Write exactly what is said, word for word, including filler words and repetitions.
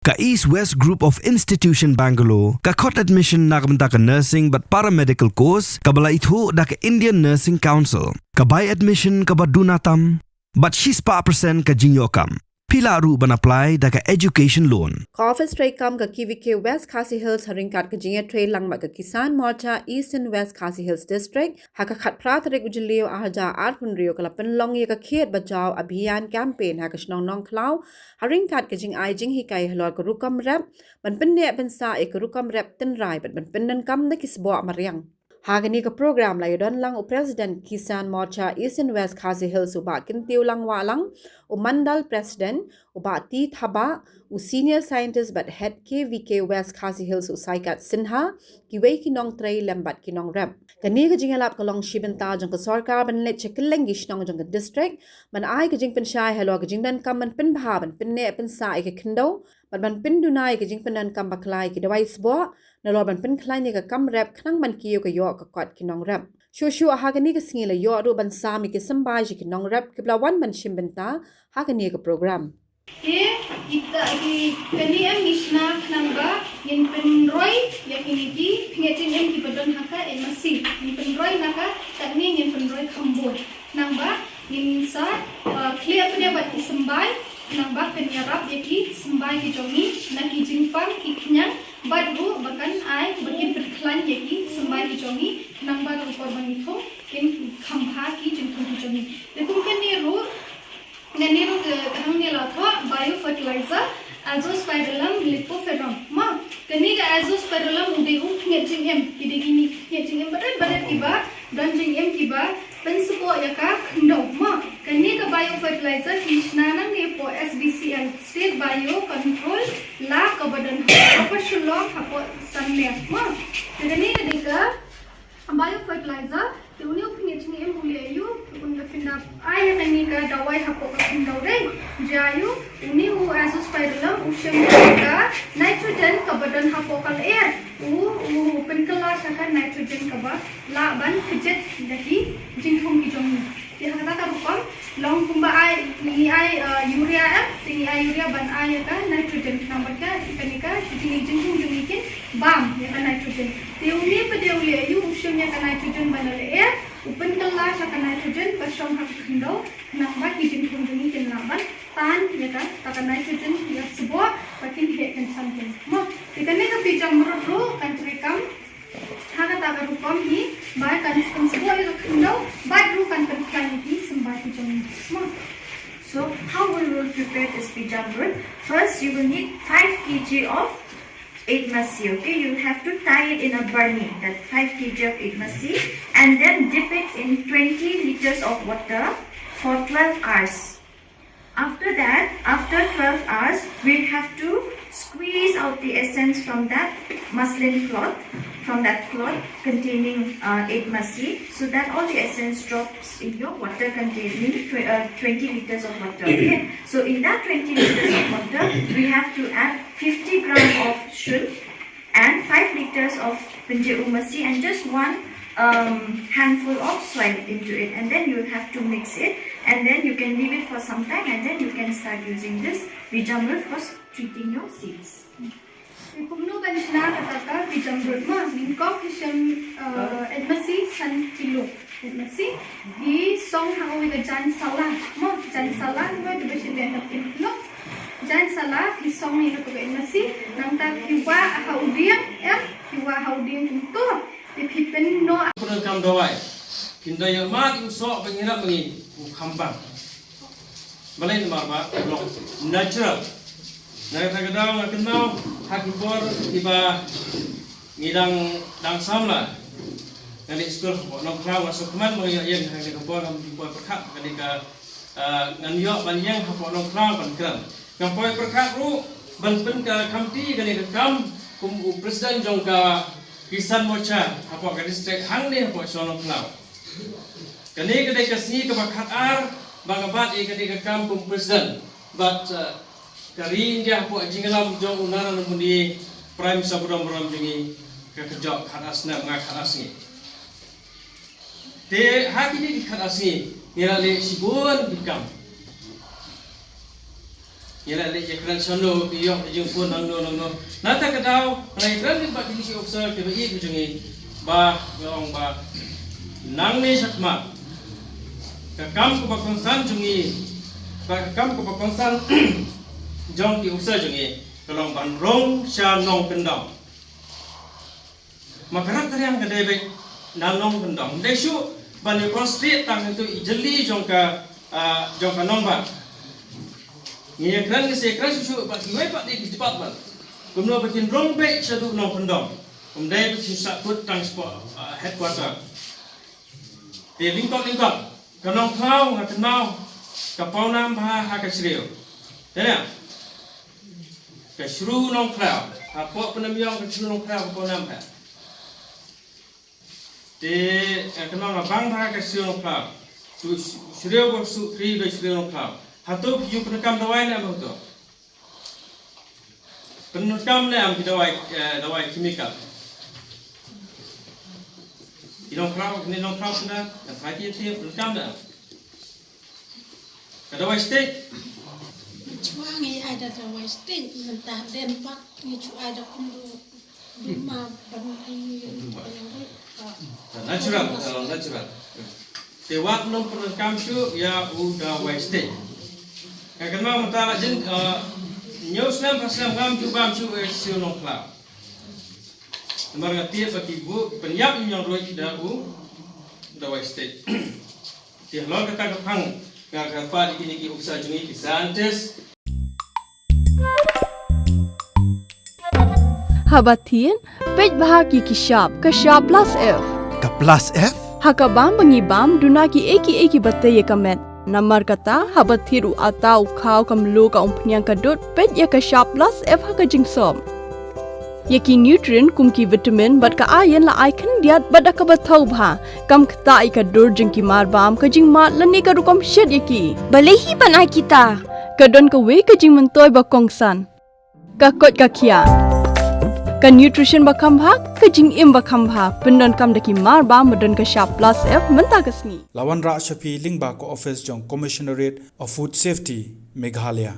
Ka East West Group of Institution Bangalore ka khot admission na ka bynta ka nursing bad paramedical course kaba la ithuh da ka Indian Nursing Council. Ka bai admission kaba duna tam bad shispah percent ka jingïoh kam. Phi lah ruh ban apply da ka education loan. Ka office treikam ka K V K West Khasi Hills ha ryngkat ka jingïatreilang bad ka Kisan Morcha Eastern West Khasi Hills District ha ka khatphra tarik u Jylliew arhajar arphew hynriew ka la pynlong ïa ka Khit Bachao Abhiyan campaign ha ka shnong Nongkhlaw ha ryngkat ka jingai jinghikai halor ka rukom rep ban pynneh pynsah ïa ka rukom rep tynrai bad ban pyndonkam da ki sboh mariang. Ha kane ka program la ïadon lang u President Kisan Morcha Eastern West Khasi Hills u Bah Kyntiew Langwahlang, u Mandal President u Bah T Thabah, u Senior Scientist bad Head K V K West Khasi Hills u Saikat Sinha, kiwei ki nongtrei lem bad ki nongrep. Kane ka jingïalap ka long shi bynta jong ka sorkar ban leit sha kylleng ki shnong jong ka district ban ai ka jingpynshai halor ka jingdonkam ban pynbha ban pynneh pynsah ïa ka khyndew bad ban pynduna ïa ka jingpyndonkam bakla ïa ki dawai sboh nalor ban pynkhlaiñ ïa ka kam rep khnang ban kiew ka ïoh ka kot ki nongrep. Shuh shuh ha kane ka sngi la ïoh ruh ban sam ïa ki symbai sha ki nongrep kiba la wan ban shim bynta ha kane ka program. Te kita ki kane em ngi shna khnang ba ngin pynroi ïa kine ki pynïaid jingim kiba don ha ka M S C. Ngin pynroi na ka katne ngin pynroi kham bun. Khnang ba ngin sa, uh, khlieh pynïaid bad ki symbai khnang ba kan ïarap ïa ki symbai ki jong ngi na ki jingpang ki khñiang bad ruh ba kan ai ba kin pynkhlaiñ ïa ki symbai ki jong ngi khnang ba ruh por ba ngi thung kin kham bha ki jingthung ki jong ngi. Te kum kane ruh ngan ïa ruh ka hangne la thoh biofertilizer, Azospirillum lipoferrum. Ma, kane ka Azospirillum u dei u pynïaid jingim, ki dei kine pynïaid jingim barit barit kiba don jingim kiba pynsboh ïa ka khyndew. Ma, kane ka biofertilizer ki shna nangne hapoh S B C L, State Bio Control Lab kaba don hapoh Shillong hapoh Sanmer. Ma, te kane ka dei ka biofertilizer, te une u pynïaid jingim u leh aïu, te un da phin da ai ïa kane ka dawai hapoh ka khyndew dei. Jia aïu, une u Azospirillum u shem ïa ka nitrogen kaba don hapoh ka lyer. U, u pynkylla sha ka nitrogen kaba lah ban kjit da ki jingthung ki jong ngi. Te ha kata ka rukom long kumba ai, ngi ai, uh, urea em, te ngi ai urea ban ai ïa ka nitrogen khnang ba ka, kane ka jingthung jong ngi kin bam ïa ka nitrogen. Te une pat u leh aïu, u shem ïa ka nitrogen ban lyer, u pynkylla sha ka nitrogen ba shong ha ka khyndew khnang ba ki jingthung jong ngi kin lah ban tan ïa ka, ta ka nitrogen ïa sboh ba kin heh kin san kin. Mo, te kane ka bijamrud ruh kan treikam ha kata ka rukom hi ba kan pynsboh ïa ka khyndew bad ruh kan pynkhlaiñ ïa ki symbai ki jong ngi. Mo. So, how we will prepare this bijamrud? First, you will need five kilograms of Eight masi, okay? You have to tie it in a burni, that five kilograms of eight masi, and then dip it in twenty liters of water for twelve hours. After that, after twelve hours, we have to squeeze out the essence from that muslin cloth, from that cloth containing uh, eight masi, so that all the essence drops in your water containing tw- uh, twenty liters of water. Okay? So in that twenty liters of water, we have to add fifty gram of shun and five liters of pinje u masi and just one um, handful of soil into it, and then you have to mix it, and then you can leave it for some time, and then you can start using this bijamrud for treating your seeds. Kumno ban shna kata ka bijamrud? Ma, nyngkong phi shem uh, eight masi san kilo. Eight masi, phi song ha kawei ka jan sala. Ma, jan sala, ma, tu ba shem eight masi. Jan sala, phi song ïa kato ka eight masi, nangta phi wah ha u dieng, em, phi wah ha u dieng kumto, te phi pynnoh. Pyndonkam dawai. Kin da ïa mad u soh ba ngi rap ngi u kham bang. Balei namar ba long natural. Na kata ka daw nga kynmaw ha ki por kiba ngi dang dang samla. Nga dei skul hapoh Nongkhlaw nga sngewkmen ba nga ïoh ïeng ha kane ka por ha ki por pyrkhat ha kane ka Ah, ngan ïoh ban ïeng hapoh Nongkhlaw ban kren. Nga poi pyrkhat ruh ban pynka kamti kane ka kam kum u president jong ka Kisan Morcha hapoh ka district hangne hapoh shnong Nongkhlaw. Kane ka dei ka sngi kaba khatar ba nga bat ïa kane ka kam kum president. Bad uh, ka ri India hapoh jingïalam jong u Narendra Modi Prime Minister ba don burom jong ngi ka kjok khatar snem nga khatar sngi. Te ha kine ki khatar sngi ngi la leh shibun ki kam. Ngi la leh ïakren shano, ki ïoh ka jingpun nangno nangno. Nangta ka daw, ngi la ïakren bad kine ki officer kiba ïeit ki jong ngi, ba ngi ong ba nangne shakhmat, ka kam kaba kongsan jong ngi, ba ka kam kaba kongsan jong ki officer jong ngi ka long ban rung sha nongkyndong. Ma ka rak ka riang ka dei beit na nongkyndong. Dei shuh ban ïa concentrate tang ha tu i jylli jong ka, ah, jong ka nongbah. Ngi ïakren, ngi sa ïakren shuh shuh bad kiwei pat de ki department. Kumno ba kin rung beit shaduh nongkyndong. Ym dei ba kin sah kut tang shapoh, ah, headquarter. Te lyngkot lyngkot ka Nongkhlaw, nga kynmaw, ka pawnam bha ha ka Shriew. Te ne? Ka Shru Nongkhlaw. Hapoh Pynmiong ka Shru Nongkhlaw ka pawnam bha. Te, eh, kynmaw nga bang bha ka Shru Nongkhlaw. Tu Shriew ba suk tri ba Shru Nongkhlaw. Hato phi ju pyndonkam dawai ne em hato? Pyndonkam ne em ki dawai, eh, dawai chemical? Ki Nongkhlaw, ki Nongkhlaw senda, ka pyndonkam ne em? Ka dawai state. Chwa ngi ai da dawai state, mynta den pat ngi chu ai da kumno. Duma ban ai. Natural, natural. Te wat nym pyndonkam shuh ïa u dawai state. Nga kynmaw mynta la jin, eh, hynñiew snem, phra snem ngam ju bam shuh ïa ka Shru Nongkhlaw. Namar nga tip ba ki buh pynïap ïa u nongruh da u dawai state. Te halor kata ka phang nga kyrpad ïa kine ki officer jong ngi ki scientist. Haba thied, peit bha ki ki shap, ka shap plus F. Ka plus F? Ha ka bam ba ngi bam, duna ki ei ki ei kiba tei ïa ka met. Namar kata, haba thied u atta u khaw ka mluh ka umphniang ka dud, peit ïa ka shap plus F ha ka jingsop. Ïa ki nutrient kum ki vitamin bad ka iron la ai khyndiat bad da kaba thaw bha. Kam ktah ïa ka dur jong ki marbam, ka jingmad lane ka rukom shet ïa ki. Balei hi ban ai kita? Ka don kawei ka jingmyntoi ba kongsan. Ka koit ka khiah. Ka nutrition ba kham bha, ka jingim ba kham bha. Pyndonkam da ki marbam ba don ka shap plus F mynta ka sngi. La wanrah sha phi lyngba ka office jong Commissionerate of Food Safety, Meghalaya.